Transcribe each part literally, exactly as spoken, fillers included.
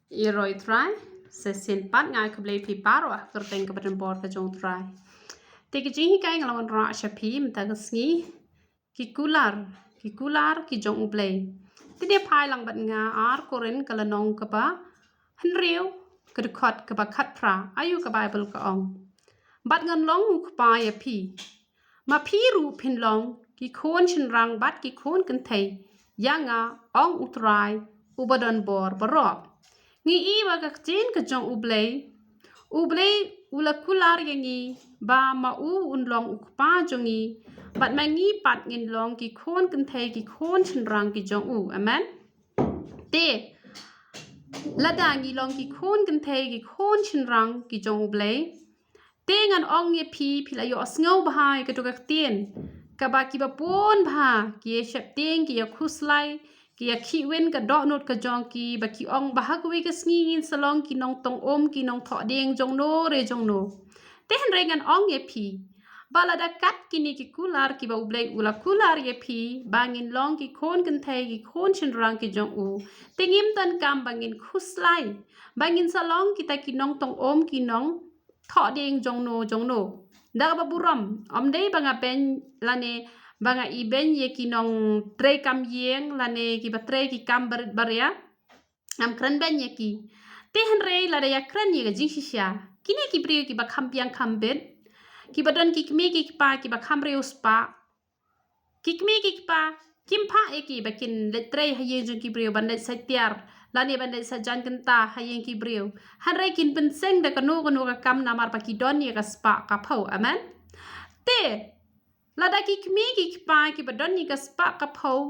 Ïaroh ïa u Trai, sa shisien pat nga ai khublei ïa phi baroh ha ka kyrteng kaba donbor ka jong u Trai. Te ka jinghikai nga la wanrah sha phi mynta ka sngi, ki kular, ki kular ki jong U Blei. Te phai lang bad nga ar Korinth ka lynnong kaba hynriew, ka dkhot kaba khatphra, aiu ka Baibl ka ong. Bad ngan long u kpa ïa phi, ma phi ruh phin long ki khun shynrang bad ki khun kynthei ïa nga, ong u Trai uba donbor baroh. Ngi i ba ka ktien ka jong U Blei, U Blei u la kular ïa ngi ba ma u un long u kpa jong ngi, bad ma ngi pat ngin long ki khun kynthei ki khun shynrang ki jong u. Amen. Te lada ngi long ki khun kynthei ki khun shynrang ki jong U Blei, te ngan ong ïa phi, phi la ïohsngew bha ïa kato ka ktien kaba kiba bun bha ki ïa sheptieng, ki ïa khuslai, ki ïa khihwin ka dohnud ka jong ki, ba ki ong ba ha kawei ka sngi ngin sa long ki nongtong um, ki nongthoh dieng jong no re jong no. Te hynrei ngan ong ïa phi ba lada kat kine ki kular kiba U Blei u la kular ïa phi ba ngin long ki khun kynthei ki khun shynrang ki jong u, te ngim donkam ba ngin khuslai ba ngin sa long kita ki nongtong um, ki nongthoh dieng jong no jong no. Da kaba burom, ym dei ba nga beiñ lane ba nga ibeiñ ïa ki nongtrei kam ïing lane kiba trei ki kam barit baria. Ngam kren beiñ ïa ki. Te hynrei lada ïa kren ïa ka jingshisha, kine ki briew kiba kham biang kham bit, kiba don ki kmie ki kpa kiba kham riewspah, ki kmie ki kpa kim phah ïa ki ba kin leit trei ha ïing jong ki briew, ban leit sait tiar lane ban leit sait jaiñ kynta ha ïing ki briew. Hynrei kin pynseng da kano kano ka kam namar ba ki don ïa ka spah ka phew. Amen. Te lada ki kmie ki kpa kiba don ïa ka spah ka phew,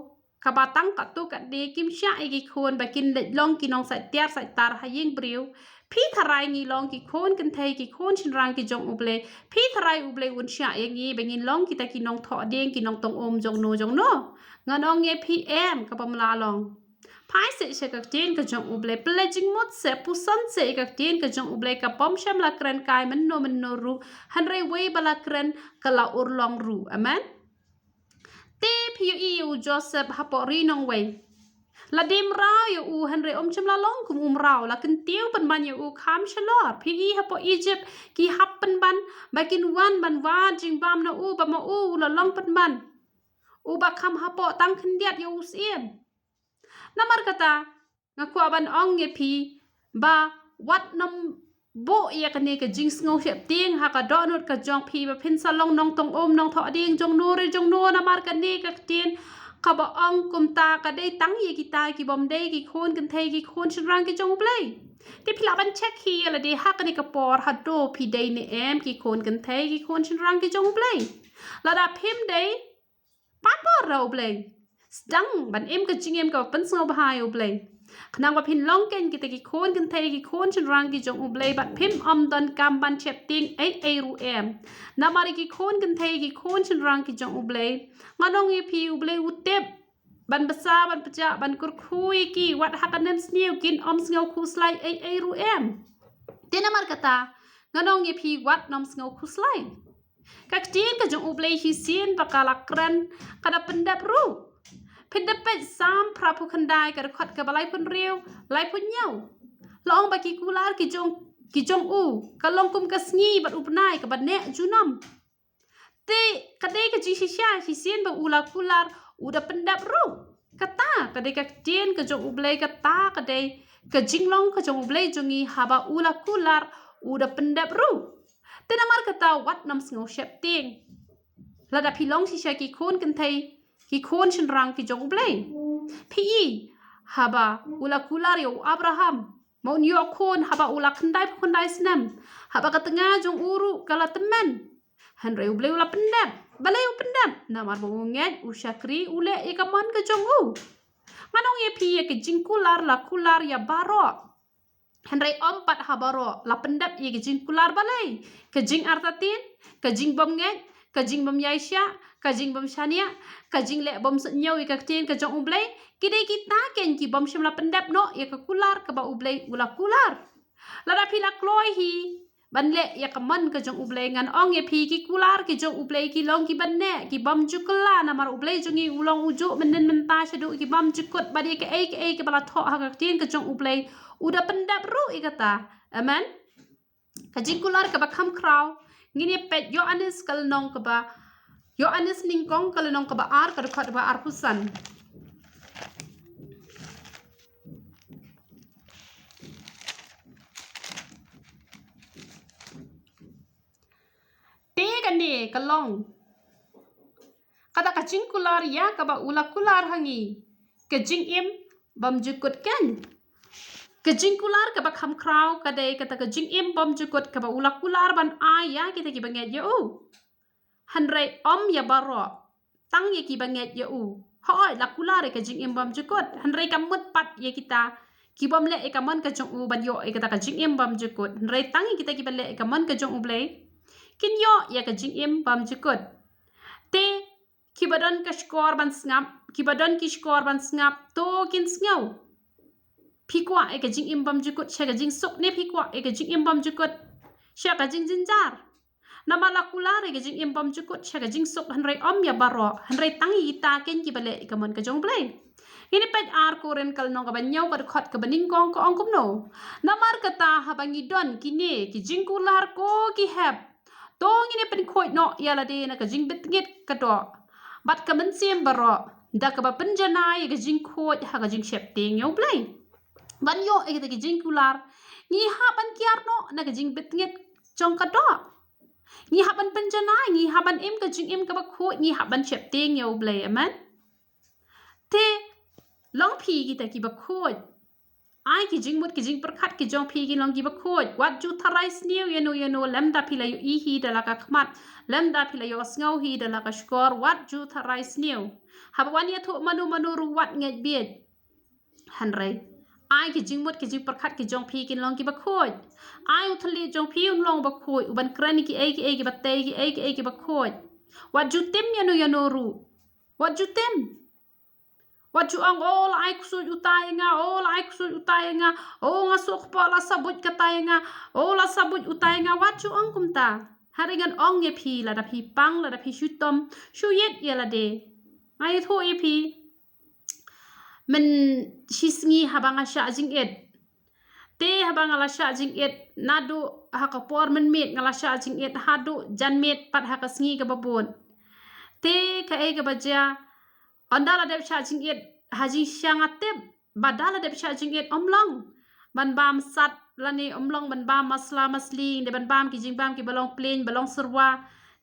kaba tang katto katne kim shah ïa ki khun ba kin leit long ki nongsait tiar sait tar ha ïing briew, phi tharai ngi long ki khun kynthei ki khun shynrang ki jong U Blei, phi tharai U Blei un shah ïa ngi ba ngin long kita ki nongthoh dieng, ki nongtong um jong no jong no? Ngan ong ïa phi, em, kaba ym lah long. Phai seh sha ka ktien ka jong U Blei, pynleit jingmut seh, puson seh ïa ka ktien ka jong U Blei, ka bym shym la kren kai mynno mynno ruh, hynrei wei ba la kren ka la urlong ruh. Amen. Te phi ïohi ïa u Joseph hapoh ri nongwei. La die mraw ïa u hynrei um shym la long kum u mraw, la kyntiew pynban ïa u kham shalor. Phi ïohi hapoh Egypt ki hap pynban ba kin wan ban wad jingbam na u, ba ma u u la long pynban uba kham hapoh tang khyndiat ïa u syiem. Namar kata, nga kwah ban ong ïa phi ba wat nym buh ïa kane ka jingsngew sheptieng ha ka dohnud ka jong phi ba phin sa long nongtong um, nongthoh dieng jong no re jong no, namar kane ka ktien kaba ong kumta ka dei tang ïa kita ki bym dei ki khun kynthei ki khun shynrang ki jong U Blei. Te phi lah ban check hi ïa lade ha kane ka por haduh phi dei ne em ki khun kynthei ki khun shynrang ki jong U Blei. Lada phim dei, pan bor da U Blei. Sdang ban im ka jingim kaba pynsngewbha ïa U Blei. Khnang ba phin long kein kita ki khun kynthei ki khun shynrang ki jong U Blei bad phim ym donkam ban sheptieng ei ei ruh em. Namar ïa ki khun kynthei ki khun shynrang ki jong U Blei, ngan ong ïa phi, U Blei u tip ban bsa, ban pjah, ban kyrkhu ïa ki, wat ha ka nemsniew kin ym sngew khuslai ei ei ruh em. Te namar kata, ngan ong ïa phi, wat nym sngew khuslai. Ka ktien ka jong U Blei shisien ba ka la kren, ka da pyndep ruh. Phin da peit Salm phra phew khyndai, ka dkhot kaba laiphew hynriew, laiphew hynñiew. La ong ba ki kular ki jong, ki jong u ka long kum ka sngi bad u bnai kaba neh junom. Te ka dei ka jingshisha, shisien ba u la kular u da pyndep ruh. Kata ka dei ka ktien ka jong U Blei, kata ka dei ka jinglong ka jong U Blei jong ngi, haba u la kular u da pyndep ruh. Te namar kata wat nym sngew sheptieng lada phi long shisha ki khun kynthei ki khun shynrang ki jong U Blei. Phi i, haba u la kular ïa u Abraham ba un ïoh khun haba u la khyndai phew khyndai snem, haba ka tnga jong u ruh ka la tymmen. Hynrei U Blei u la pyndep. Balei u pyndep? Namar ba u ngeit, u shakri, u leh ïa ka mon ka jong u. Ngan ong ïa phi, ïa ka jingkular la kular ïa baroh. Hynrei ym pat ha baroh la pyndep ïa ka jingkular. Balei? Ka jingartatien, ka jingbymngeit, ka jingbymïaishah, ka jingbymshaniah, ka jingleh bym suidñiew ïa ka ktien ka jong U Blei, ki dei kita kein ki bym shym la pyndep noh ïa ka kular kaba U Blei u la kular. Lada phi la kloi hi ban leh ïa ka mon ka jong U Blei. Ngan ong ïa phi, ki kular ki jong U Blei ki long ki ban neh, ki bym ju kylla, namar U Blei jong ngi u long u juh mynnin mynta shaduh ki bym ju kut, bad ïa kaei kaei kaba la thoh ha ka ktien ka jong U Blei u da pyndep ruh ïa kata. Amen. Ka jingkular kaba kham khraw, ngin ïa peit Ïoannis ka lynnong kaba, Ïoannis nyngkong ka lynnong kaba ar, ka dkhot ba arphew san. Te kane ka long kata ka jingkular ïa kaba u la kular ha ngi, ka jingim bym ju kut keiñ. Ka jingkular kaba kham khraw ka dei kata ka jingim bym ju kut kaba u la kular ban ai ïa kita kiba ngeit ïa u. Hynrei ym ïa baroh, tang ïa kiba ngeit ïa u. Hooid, la kular ïa ka jingim bym ju kut, hynrei kam mut pat ïa kita ki bym leh ïa ka mon ka jong u ban ïoh ïa kata ka jingim bym ju kut. Hynrei tang ïa kita kiba leh ïa ka mon ka jong U Blei kin ïoh ïa ka jingim bym ju kut. Te kiba don ka shkor ban sngap, kiba don ki shkor ban sngap, to kin sngew. Phi kwah ïa ka jingim bym ju kut sha ka jingsuk, ne phi kwah ïa ka jingim bym ju kut sha ka jingjynjar? Namar la kular ïa ka jingim bym ju kut sha ka jingsuk, hynrei ym ïa baroh, hynrei tang ïa kita keiñ kiba leh ïa ka mon ka jong U Blei. Ngin ïa peit Ar Korinth ka lynnong kaba hynñiew ka dkhot kaba nyngkong, ka ong kumno: Namar kata, haba ngi don kine ki jingkular ko ki hep, to ngin ïa pynkhuid noh ïa lade na ka jingbitngit ka doh bad ka mynsiem baroh, da kaba pynjanai ïa ka jingkhuid ha ka jingsheptieng ïa U Blei. Ban ïoh ïa kita ki jingkular, ngi hap ban kiar noh na ka jingbitngit jong ka doh. Ngi hap ban pynjanai, ngi hap ban im ka jingim kaba khuid, ngi hap ban sheptieng ïa U Blei. Amen. Te long phi kita kiba khuid. Ai ki jingmut ki jingpyrkhat ki jong phi kin long kiba khuid. Wat ju tharai sniew ïano ïano, lymda phi la ïohi hi da la ka khmat, lymda phi la ïohsngew hi da la ka shkor, wat ju tharai sniew. Haba wan ïathuh mano mano ruh wat ngeit bieit. Hynrei ai ki jingmut ki jingpyrkhat ki jong phi kin long kiba khuid. Ai u thylliej jong phi un long ba khuid, u ban kren kiei kiei kiba tei, kiei kiei kiba khuid. Wat ju tim ïano ïano ruh. Wat ju tim. Wat ju ong, "O, la ai ksuid uta ïa nga, o, la ai ksuid uta ïa nga, o, nga sngewkhuslai la sa buit kata ïa nga, o, la sa buit uta ïa nga." Wat ju ong kumta. Hynrei ngan ong ïa phi, lada phi pang, lada phi shu tom, shu ïeit ïa lade. Nga ïathuh ïa phi, mynshisngi haba nga shah jingit, te haba nga la shah jingit, naduh ha ka por mynmiet nga la shah jingit haduh janmiet pat ha ka sngi kaba bud. Te kaei kaba jia, ynda la dep shah jingit, ha jingshisha nga tip ba da la dep shah jingit ym long ban bam sat lane ym long ban bam masla masli, dei ban bam ki jingbam kiba long plain, ba long syrwa.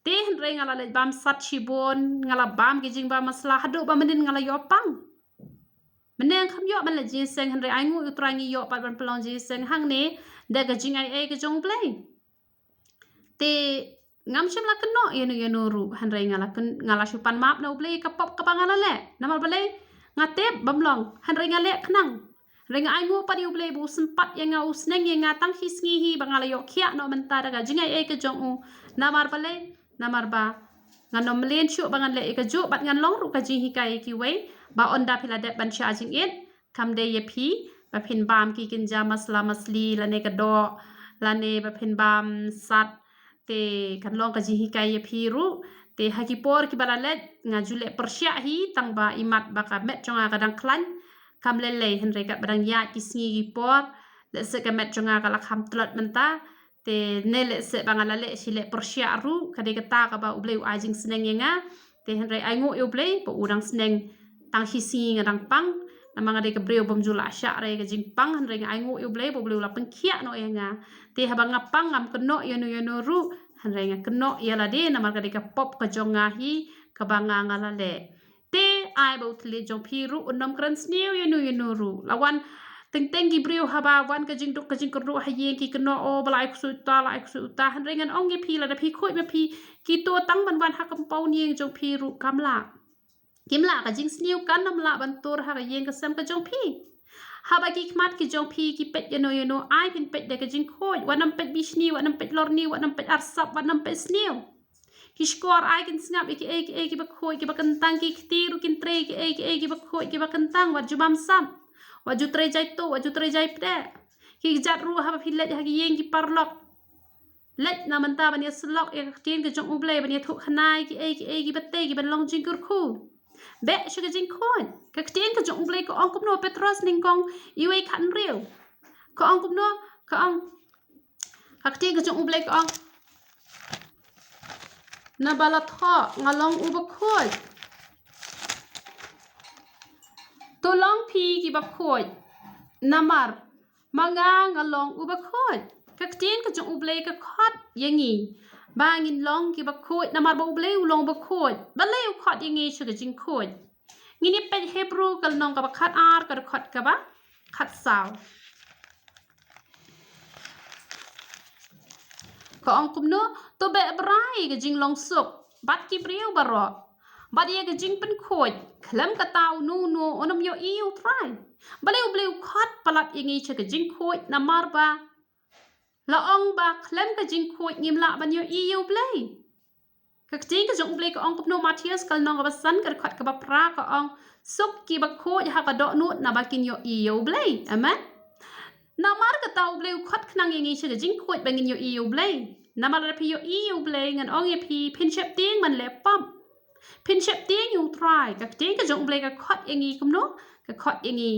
Te hynrei nga la leit bam sat shibun, nga la bam ki jingbam masla haduh ba mynnin nga la ïoh pang. Mynne kham ïoh ban leit jingïaseng, hynrei ainguh ïa U Trai ngi ïoh pat ban pynlong jingïaseng hangne da ka jingaiei ka jong U Blei. Te ngam shym la kynnoh ïano ïano ruh, hynrei nga la kyn-, nga la shu pan map na U Blei ka pop kaba nga la leh. Namar balei? Nga tip bym long, hynrei nga leh khnang. Hynrei nga ainguh pat ïa U Blei ba u sympat ïa nga, u sneng ïa nga tang shisngi hi ba nga la ïoh khiah noh mynta da ka jingaiei ka jong u. Namar balei? Namar ba ngan ym mlien shuh ba ngan leh ïa kajuh bad ngan long ruh ka jinghikai ïa kiwei ba ynda phi la dep ban shah jingit, kam dei ïa phi ba phin bam ki kynja masla masli lane ka doh lane ba phin bam sat. Te kan long ka jinghikai ïa phi ruh. Te ha ki por kiba la leit nga ju leh pyrshah hi, tang ba imat ba ka met jong nga ka dang khlaiñ. Kam lei lei, hynrei katba dang ïaid ki sngi ki por, lehse ka met jong nga ka la kham tlot mynta. Te ne lehse ba nga la leh shi leh pyrshah ruh, ka dei kata kaba U Blei u ai jingsneng ïa nga. Te hynrei ainguh ïa U Blei ba u dang sneng tang shisngi nga dang pang. Namar nga dei ka briew bym ju lah shah re ka jingpang, hynrei nga ainguh ïa U Blei ba U Blei u la pynkhiah noh ïa nga. Te haba nga pang ngam kynnoh ïano ïano ruh, hynrei nga kynnoh ïa lade namar ka dei ka pop ka jong nga hi kaba nga nga la leh. Te ai ba u thylliej jong phi ruh un ym kren sniew ïano ïano ruh. La wan teng teng ki briew haba wan ka jingduk ka jingkyrduh ha ïing ki kynnoh, "O, ba la ai ksuid uta, la ai ksuid uta." Hynrei ngan ong ïa phi, lada phi khuid ma phi, kito tang ban wan ha compound ïing jong phi ruh kam lah. Kim lah, ka jingsniew kan ym lah ban tur ha ka ïing ka sem ka jong phi. Haba ki khmat ki jong phi ki peit ïano ïano, ai phin peit da ka jingkhuid. Wat nym peit bishni, wat nym peit lorni, wat nym peit arsap, wat nym peit sniew. Ki shkor ai kin sngap ïa kiei kiei kiba khuid kiba kyntang, ki kti ruh kin trei kiei kiei kiba khuid kiba kyntang. Wat ju bam sap, wat ju trei jai tuh, wat ju trei jai pdeh. Ki kjat ruh haba phi leit ha ki ïing ki paralok, Leit na mynta ban ïa syllok ïa ka ktien ka jong U Blei, ban ïathuh khana ïa kiei kiei kiba tei, kiban long jingkyrkhu. Beh sha ka jingkhuid. Ka ktien ka jong U Blei ka ong kumno, Petros nyngkong, iwei khat hynriew. Ka ong kumno, ka ong, ka ktien ka jong U Blei ka ong, naba la thoh nga long uba khuid. To long phi kiba khuid. Namar ma nga nga long uba khuid. Ka ktien ka jong U Blei ka khot ïa ngi ba ngin long kiba khuid, namar ba U Blei u long uba khuid. Balei u khot ïa ngi sha ka jingkhuid? Ngin ïa peit Hebru ka lynnong kaba khat ar, ka dkhot kaba khat saw. Ka ong kumno, to beh brai ka jinglong suk bad ki briew baroh, bad ïa ka jingpynkhuid. Khlem kata uno uno un ym ïohi ïa U Trai. Balei U Blei u khot palat ïa ngi sha ka jingkhuid? Namar ba la ong ba khlem ka jingkhuid ngim lah ban ïohi ïa U Blei. Ka ktien ka jong U Blei ka ong kumno, Mathaios ka lynnong kaba san, ka dkhot kaba phra, ka ong, suk kiba khuid ha ka dohnud, naba kin ïohi ïa U Blei. Amen. Namar kata U Blei u khot khnang ïa ngi sha ka jingkhuid ba ngin ïohi ïa U Blei. Namar lada phi ïohi ïa U Blei, ngan ong ïa phi, phin sheptieng ban leh pop. Phin sheptieng ïa U Trai. Ka ktien ka jong U Blei ka khot ïa ngi kumno? Ka khot ïa ngi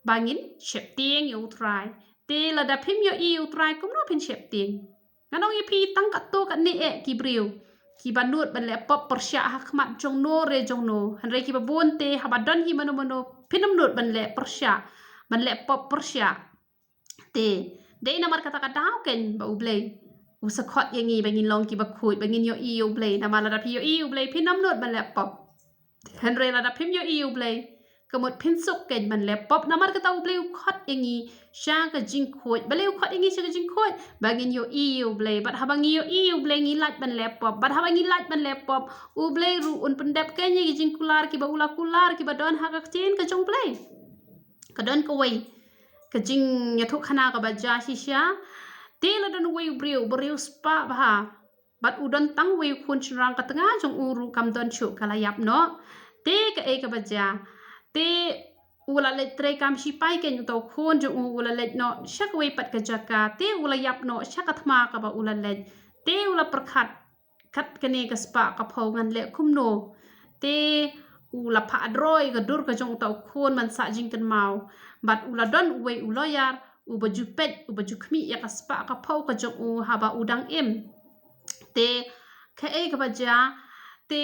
ba ngin sheptieng ïa U Trai. Te lada phim ïohi ïa U Trai, kumno phin sheptieng? Ngan ong ïa phi, tang katto katne eh ki briew kiba nud ban leh pop pyrshah ha khmat jongno re jongno. Hynrei kiba bun te, haba don hi mano mano, phin ym nud ban leh pyrshah, ban leh pop pyrshah. Te dei namar kata ka daw keiñ ba U Blei u sa khot ïa ngi ba ngin long kiba khuid, ba ngin ïohi ïa U Blei. Namar lada phi ïohi ïa U Blei, phin ym nud ban leh pop. Hynrei lada phim ïohi ïa U Blei, ka mut phin suk keiñ ban leh pop. Namar kata U Blei u khot ïa ngi sha ka jingkhuid. Balei u khot ïa ngi sha ka jingkhuid? Ba ngin ïohi ïa U Blei. Bad haba ngi ïohi ïa U Blei, ngi lait ban leh pop. Bad haba ngi lait ban leh pop, U Blei ruh un pyndep keiñ ïa ki jingkular kiba u la kular, kiba don ha ka ktien ka jong U Blei. Ka don kawei ka jingïathuh khana kaba jia shisha. Te la don uwei u briew, briew spah bha. Bad u don tang uwei u khun shynrang, ka tnga jong u ruh kam don shuh, ka la ïap noh. Te kaei kaba jia? Te u la leit trei kam shipai keiñ uta u khun jong u, u la leit noh sha kawei pat ka jaka. Te u la ïap noh sha ka thma kaba u la leit. Te u la pyrkhat, kat kane ka spah ka phew ngan leh kumno? Te u la phah droi ka dur ka jong uta u khun ban sah jingkynmaw. Bad u la don uwei u lawyer uba ju peit, uba ju khmih ïa ka spah ka phew ka jong u haba u dang im. Te kaei kaba jia? Te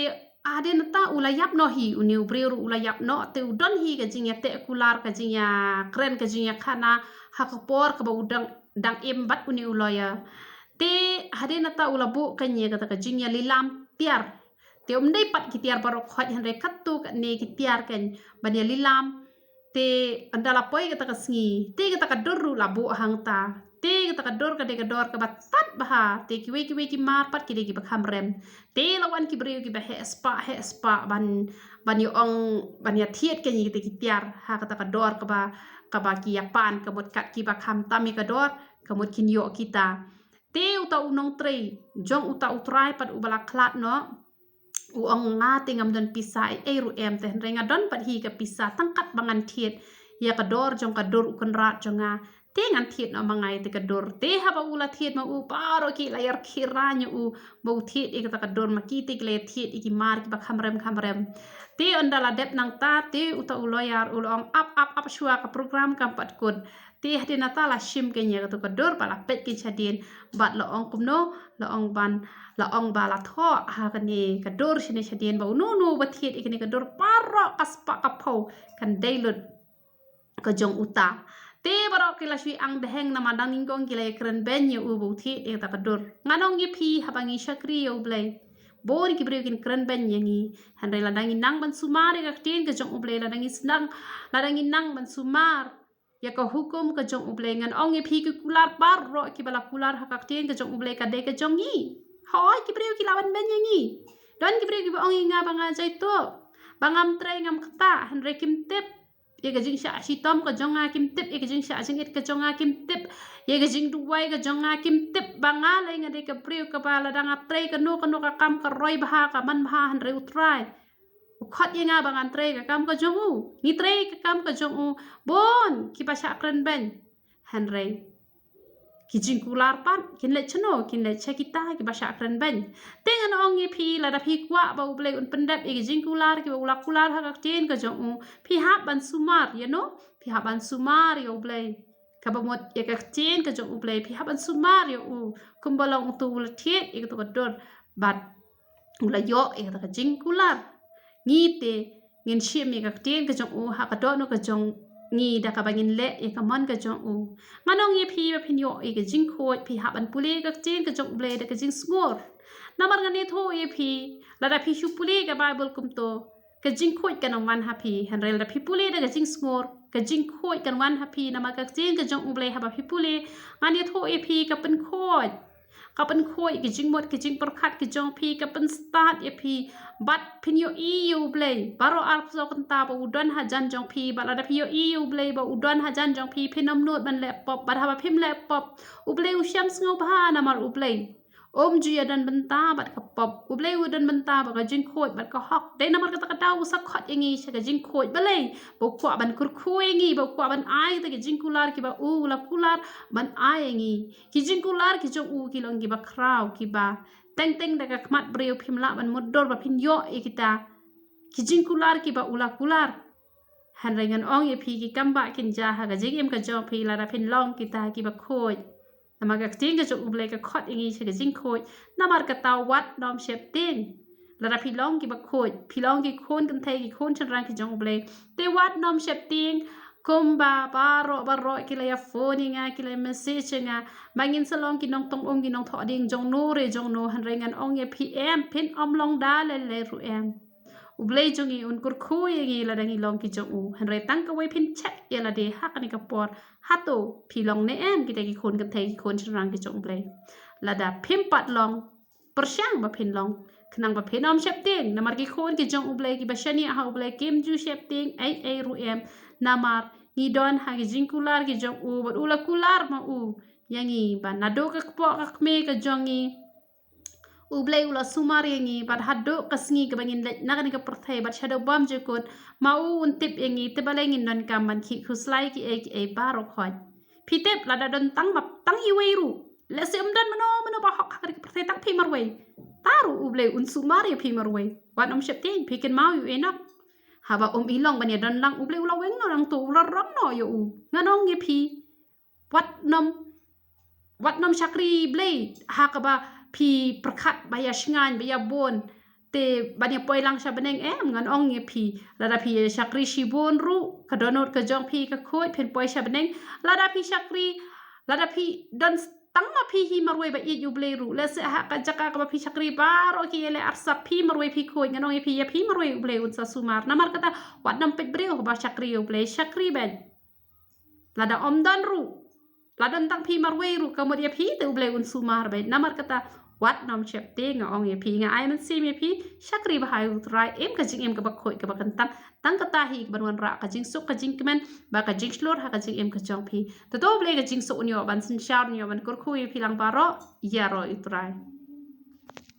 hadien nangta u la ïap noh hi, une u briew ruh u la ïap noh. Te u don hi ka jingïateh kular, ka jingïakren, ka jingïakhana ha ka por kaba u dang, dang im bad une u lawyer. Te hadien nangta u la buh keiñ ïa kata ka jingïalilam tiar. Te ym dei pat ki tiar baroh khoit, hynrei katto katne ki tiar keiñ ban ïalilam. Te ynda la poi kata ka sngi, te kata ka dur ruh la buh hangta. Te kata ka dur ka dei ka dor kaba tad bha. Te kiwei kiwei ki mar pat ki dei kiba kham rem. Te la wan ki briew kiba heh spah heh spah ban, ban ïa ong, ban ïa thied keiñ ïa kita ki tiar ha kata ka dor kaba, kaba ki ïa pan, ka mut kat kiba kham tam ïa ka dor, ka mut kin ïoh kita. Te uta u nongtrei jong uta u trai pat uba la khlad noh, u ong, nga te ngam don pisa ei ei ruh em, te hynrei nga don pat hi ka pisa tang kat ba ngan thied ïa ka dor jong ka dur u kynrad jong nga. Te ngan thied noh ma nga ïa te ka dur. Te haba u la thied ma u, baroh ki la ïarkhie rain ïa u ba u thied ïa kata ka dur, ma ki te ki la thied ïa ki mar kiba kham rem kham rem. Te ynda la dep nangta, te uta u lawyer u la ong, ap ap ap, shuwa ka program kam pat kut. Te hadien nangta la shim keiñ ïa kato ka dur bad la peit keiñ shadien, bad la ong kumno, la ong ban, la ong ba la thoh ha kane ka dur shane shadien ba uno uno uba thied ïa kane ka dur, baroh ka spah ka phew kan dei lut ka jong uta. Te baroh ki la shu ïa ang daheng, namar dang nyngkong ki la ïa kren beiñ ïa u ba u thied ïa kata ka dur. Ngan ong ïa phi, haba ngi shakri ïa U Blei, bun ki briew kin kren beiñ ïa ngi. Hynrei lada ngi nang ban sumar ïa ka ktien ka jong U Blei, lada ngi sdang, lada ngi nang ban sumar ïa ka hukum ka jong U Blei, ngan ong ïa phi, ki kular baroh kiba la kular ha ka ktien ka jong U Blei ka dei ka jong ngi. Hooid, ki briew ki lah ban beiñ ïa ngi. Don ki briew kiba ong ïa nga ba nga jaituh, ba ngam trei ngam ktah, hynrei kim tip ïa ka jingshah shitom ka jong nga, kim tip ïa ka jingshah jingit ka jong nga, kim tip ïa ka jingduwai ka jong nga, kim tip ba nga lei nga dei ka briew kaba lada nga trei kano kano ka kam ka roi bha, ka man bha, hynrei U Trai u khot ïa nga ba ngan trei ka kam ka jong u. Ngi trei ka kam ka jong u, bun kiba shah kren beiñ, hynrei Ki jingkular pat kin leit shano? Kin leit sha kita kiba shah kren beiñ. Te ngan ong ïa phi, lada phi kwah ba U Blei un pyndep ïa ki jingkular kiba u la kular ha ka ktien ka jong u, phi hap ban sumar, ïa no? Phi hap ban sumar ïa U Blei. Kaba mut ïa ka ktien ka jong U Blei, phi hap ban sumar ïa u. Kumba long uto u la thied ïa kato ka dur bad u la ïoh ïa kata ka jingkular. Ngi te ngin shim ïa ka ktien ka jong u ha ka dohnud ka jong ngi da kaba ngin leh ïa ka mon ka jong u. Ngan ong ïa phi ba phin ïoh ïa ka jingkhuid, phi hap ban pule ïa ka ktien ka jong U Blei da ka jingsngur. Namar ngan ïathuh ïa phi, lada phi shu pule ïa ka Baibl kumto, ka jingkhuid kan ym wan ha phi. Hynrei lada phi pule da ka jingsngur, ka jingkhuid kan wan ha phi. Namar ka ktien ka jong U Blei haba phi pule, ngan ïathuh ïa phi, ka pynkhuid. Ka pynkhuid ki jingmut ki jingpyrkhat ki jong phi, ka pynstad ïa phi. Bad phin ïohi ïa U Blei baroh arphew saw kynta ba u don hajan jong phi. Bad lada phi ïohi ïa U Blei ba u don hajan jong phi, phin ym nud ban leh pop. Bad haba phim leh pop, U Blei u shem sngewbha, namar U Blei um ju ïadon bynta bad ka pop. U Blei u don bynta bad ka jingkhuid bad ka hok. Dei namar kata ka daw u sa khot ïa ngi sha ka jingkhuid. Balei? Ba u kwah ban kyrkhu ïa ngi, ba u kwah ban ai kata ki jingkular kiba u la kular ban ai ïa ngi. Ki jingkular ki jong u ki long kiba khraw, kiba teng teng da ka khmat briew phim lah ban mutdur ba phin ïoh ïa kita ki jingkular kiba u la kular. Hynrei ngan ong ïa phi, ki kam ba kin jia ha ka jingim ka jong phi lada phin long kita kiba khuid. Namar ka ktien ka jong U Blei ka khot ïa ngi sha ka jingkhuid. Namar kata wat nym sheptieng. Lada phi long kiba khuid, phi long ki khun kynthei, ki khun shynrang ki jong U Blei, te wat nym sheptieng. Kumba baroh baroh ki la ïa phone ïa nga, ki la ïa message ïa nga ba ngin sa long ki nongtong um, ki nongthoh dieng jong no re jong no. Hynrei ngan ong ïa phi, em, phin ym long da lei lei ruh, em. U Blei jong ngi un kyrkhu ïa ngi lada ngi long ki jong u. Hynrei tang kawei phin check ïa lade ha kane ka por, hato phi long ne em kita ki khun kynthei, ki khun shynrang ki jong U Blei? Lada phim pat long, pyrshang ba phin long, khnang ba phin ym sheptieng. Namar ki khun ki jong U Blei kiba shaniah ha U Blei kim ju sheptieng ei ei ruh, em. Namar ngi don ha ki jingkular ki jong u, bad u la kular ma u ïa ngi ba naduh ka kpoh ka kmie ka jong ngi U Blei u la sumar ïa ngi, bad haduh ka sngi kaba ngin leit na kane ka pyrthei bad shaduh bymjukut, ma u un tip ïa ngi, te balei ngin donkam ban khih khuslai kiei kiei baroh khoit. Phi tip, lada don tang ma tang iwei ruh, lehse ym don mano mano ba hok ha kane ka pyrthei, tang phi marwei, ta ruh U Blei un sumar ïa phi marwei. Wat nym sheptieng, phi kynmaw ïa u Enok. Haba um i long ban ïadon lang, U Blei u la weng noh nangto, u la rong noh ïa u. Ngan ong ïa phi, wat nym, wat nym shakri Blei ha kaba phi pyrkhat ba ïa shngaiñ, ba ïa bun, te ban ïa poi lang sha bneng, em. Ngan ong ïa phi, lada phi ïa shakri shibun ruh, ka dohnud ka jong phi ka khuid, phin poi sha bneng. Lada phi shakri, lada phi don tang ma phi hi marwei ba ïeit U Blei ruh, lehse ha ka jaka kaba phi shakri baroh ki ïaleh arsap, phi marwei phi khuid, ngan ong ïa phi, ïa phi marwei U Blei un sa sumar. Namar kata, wat nym peit briew ba shakri U Blei, shakri beit. Lada ym don ruh, la don tang phi marwei ruh, ka mut ïa phi te U Blei un sumar beit. Namar kata, wat nym sheptieng, nga ong ïa phi, nga ai mynsiem ïa phi, shakri bha ïa U Trai, im ka jingim kaba khuid kaba kyntang. Tang kata hi kaban wanrah ka jingsuk ka jingkmen bad ka jingshlur ha ka jingim ka jong phi. Te to U Blei ka jingsuk un ïoh ban synshar, un ïoh ban kyrkhu ïa phi lang baroh. Ïaroh ïa U Trai.